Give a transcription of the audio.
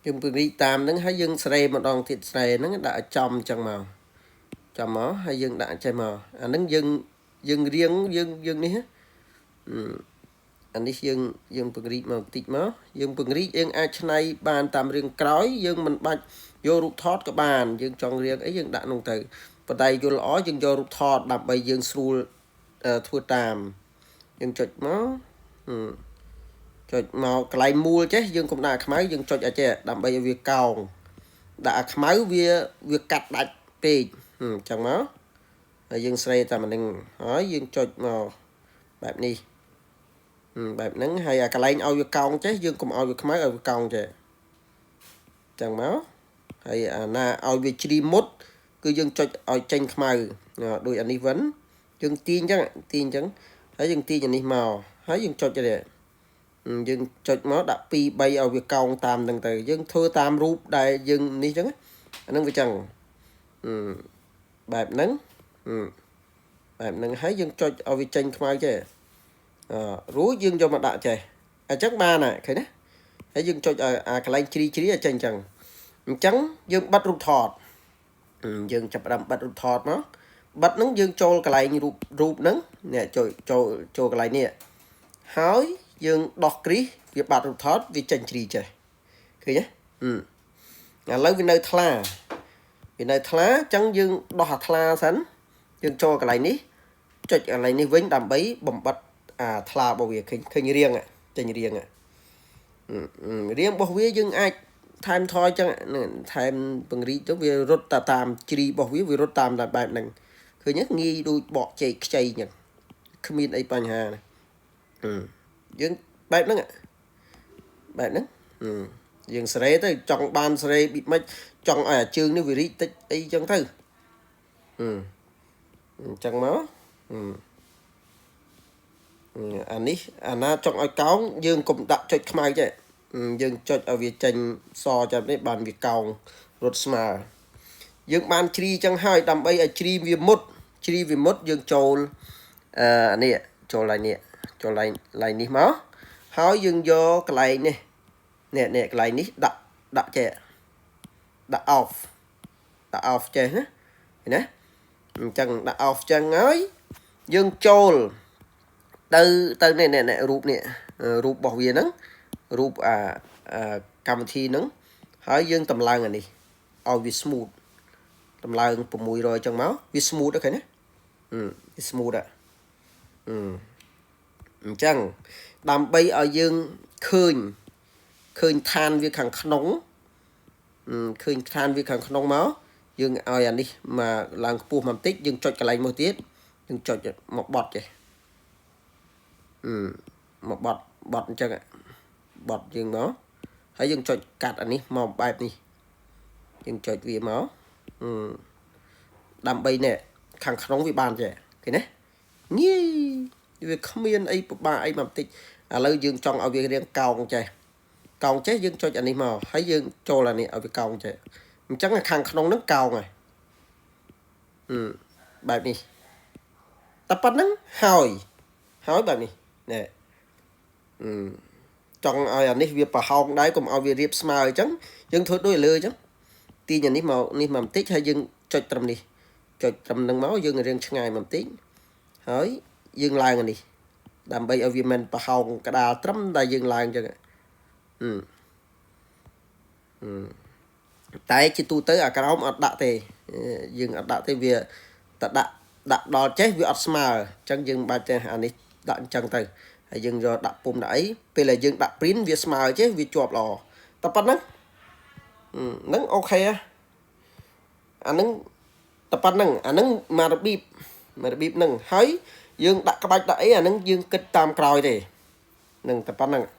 យើងពង្រីកតាមហ្នឹងហើយយើងស្រេម្ដងទៀតស្រេហ្នឹងដាក់ឲ្យចំអញ្ចឹងមកចំមកហើយយើងដាក់ចេះមកអាហ្នឹងយើងយើងរៀងយើងយើងនេះអានេះយើងយើងពង្រីកមកបន្តិចមកយើងពង្រីកយើងអាចឆ្នៃបានតាមរឿងក្រោយយើងមិនបាច់យករូបថតក៏បានយើងចង់រៀងអីយើងដាក់នោះទៅប៉ុន្តែយល់ល្អយើងយករូបថតដើម្បីយើងស្រួលធ្វើតាមយើងចុចមកចុចមកកន្លែងមូលចេះយើងកុំដាក់ខ្មៅយើងចុចឲ្យចេះដើម្បីឲ្យវាកោងដាក់អាខ្មៅវាវាកាត់ដាច់ពេកអញ្ចឹងមកហើយយើងស្រេតាមនឹងហើយយើងចុចមកបែបនេះបែបហ្នឹងហើយអាកន្លែងឲ្យវាកោងចេះយើងកុំឲ្យវាខ្មៅឲ្យវាកោងចេះចឹងមកហើយអាណាឲ្យវាជ្រីមុតគឺយើងចុចឲ្យចេញខ្មៅដូចអានេះវិញយើងទាញចឹងទាញចឹងហើយយើងទាញអានេះមកហើយយើងចុចទៅយើងចុចមកដាក់2 3ឲ្យវាកោងតាមហ្នឹងទៅយើងធ្វើតាមរូបដែលយើងនេះចឹងអាហ្នឹងវាចឹងបែបហ្នឹងបែបហ្នឹងហើយយើងចុចឲ្យវាចេញខ្មៅចេះអរួចយើងយកមកដាក់ចេះអញ្ចឹងបានហើយឃើញទេហើយយើងចុចឲ្យអាកន្លែងជ្រីជ្រីឲ្យចេញអញ្ចឹងអញ្ចឹងយើងបិទរូបថតយើងចាប់ផ្ដើមបិទរូបថតមកបិទហ្នឹងយើងចូលកន្លែងរូបរូបហ្នឹងនេះចូលចូលចូលកន្លែងនេះហើយយើងដោះគ្រីសវាបាត់រូបថតវាចេញជ្រីចេះឃើញទេឥឡូវវានៅថ្លាវានៅថ្លាអញ្ចឹងយើងដោះអាថ្លាសិនយើងចូលកន្លែងនេះចុចកន្លែងនេះវិញដើម្បីបំបត្តិអាថ្លារបស់វាឃើញឃើញរៀងចេញរៀងរៀងរបស់វាយើងអាចថែមថយចឹងថែមពង្រីកទៅវារត់តាតាមជ្រីរបស់វាវារត់តាមតែបែបហ្នឹងឃើញងាយដូចបកចេកខ្ចីចឹងគ្មានអីបញ្ហាណាយើងបែបហ្នឹងបែបហ្នឹងយើងសេរីទៅចង់បានសេរីប៊ីមិនចង់ឲ្យអាជើងនេះវារីកតិចអីចឹងទៅអញ្ចឹងមកអានេះអាណាចង់ឲ្យកោងយើងកុំដាក់ចុចខ្មៅចេះយើងចុចឲ្យវាចេញសចាំនេះបានវាកោងរត់ស្មើយើងបានជ្រីចឹងហើយដើម្បីឲ្យជ្រីវាមុតជ្រីវាមុតយើងចូលអឺនេះចូលឡៃនេះចូលឡៃឡៃនេះមកហើយយើងយកកន្លែងនេះនេះនេះកន្លែងនេះដាក់ដាក់ចេះដាក់ off ដាក់ off ចេះណាឃើញណាអញ្ចឹងដាក់ off ចឹងហើយយើងចូលទៅទៅនេះនេះរូបនេះរូបរបស់វាហ្នឹងរូបអាកម្មវិធីហ្នឹងហើយយើងតម្លើងអានេះឲ្យវា smooth តម្លើង600ចឹងមកវា smooth ទៅឃើញណាវា smooth អអញ្ចឹងដើម្បីឲ្យយើងឃើញឃើញឋានវាខាងក្នុងឃើញឋានវាខាងក្នុងមកយើងឲ្យអានេះមកឡើងខ្ពស់មកបន្តិចយើងចុចកន្លែងមួយទៀតយើងចុចមកបត់ចេះមកបត់បត់អញ្ចឹងបត់យើងមកហើយយើងចុចកាត់អានេះមកបែបនេះយើងចុចវាមកដើម្បីនេះខាងក្នុងវាបានចេះឃើញទេងាយវាគ្មានអីពិបាកអីមកបន្តិចឥឡូវយើងចង់ឲ្យវារាងកោងចេះកោងចេះយើងចុចអានេះមកហើយយើងចូលអានេះឲ្យវាកោងចេះអញ្ចឹងខាងក្នុងហ្នឹងកោងហើយបែបនេះតែប៉ុណ្្នឹងហើយហើយបែបនេះណែអឺចង់ឲ្យអានេះវាប្រហោងដែរកុំឲ្យវារៀបស្មើអញ្ចឹងយើងធ្វើដូចលើអញ្ចឹងទាញអានេះមកនេះមកបន្តិចហើយយើងចុចត្រឹមនេះចុចត្រឹមនឹងមកយើងរៀងឆ្ងាយមកបន្តិចហើយយើងឡើងអានេះដើម្បីឲ្យវាមិនប្រហោងកដាលត្រឹមតែយើងឡើងអញ្ចឹងអឺតែជាទូទៅអាក្រោមអត់ដាក់ទេយើងអត់ដាក់ទេវាតែដាក់ដាក់ដល់ចេះវាអត់ស្មើអញ្ចឹងយើងមិនបាច់ទេអានេះដាក់អញ្ចឹងទៅហើយយើងយកដាក់ពុំដាក់អីពេលដែលយើងដាក់ print វាស្មើចេះវាជាប់ល្អតែប៉ុណ្ណឹងហ្នឹង OK អាហ្នឹងតែប៉ុណ្ណឹងអាហ្នឹងមករបៀបមករបៀបហ្នឹងហើយយើងដាក់ក្បាច់ដាក់អីអាហ្នឹងយើងគិតតាមក្រោយទេនឹងតែប៉ុណ្ណឹង។